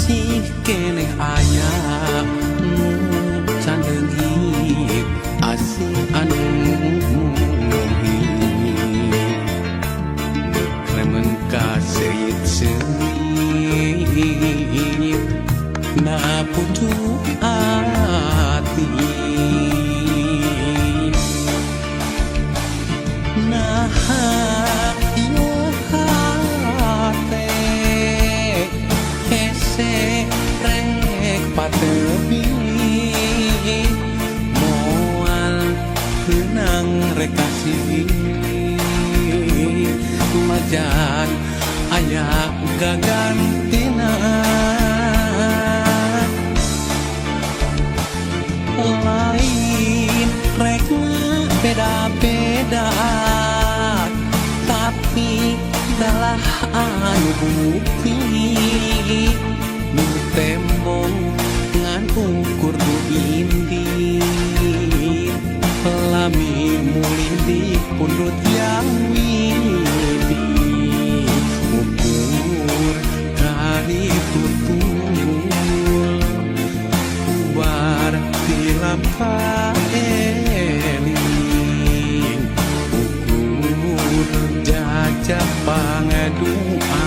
Masih keneh aya nu can leungit asih anu muhit, remen ka seuyit-seuyit na pucuk ati. Naha ieu hate hese rek patepi, moal meunang rek kasih majan aya gagantina. Lain rek beda-beda, tapi telah anu bukti nu tembong ngan ukur nu indit, lami mulih di pundut yang widi, ukur kari tutul ubar dilampah eling, ukur jajah pangadua,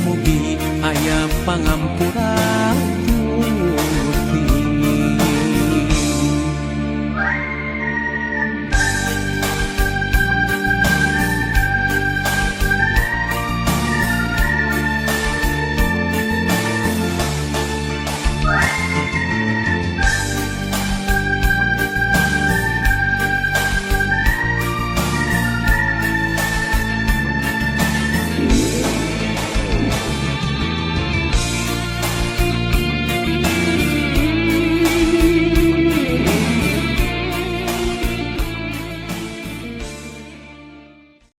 mugi aya pangampura.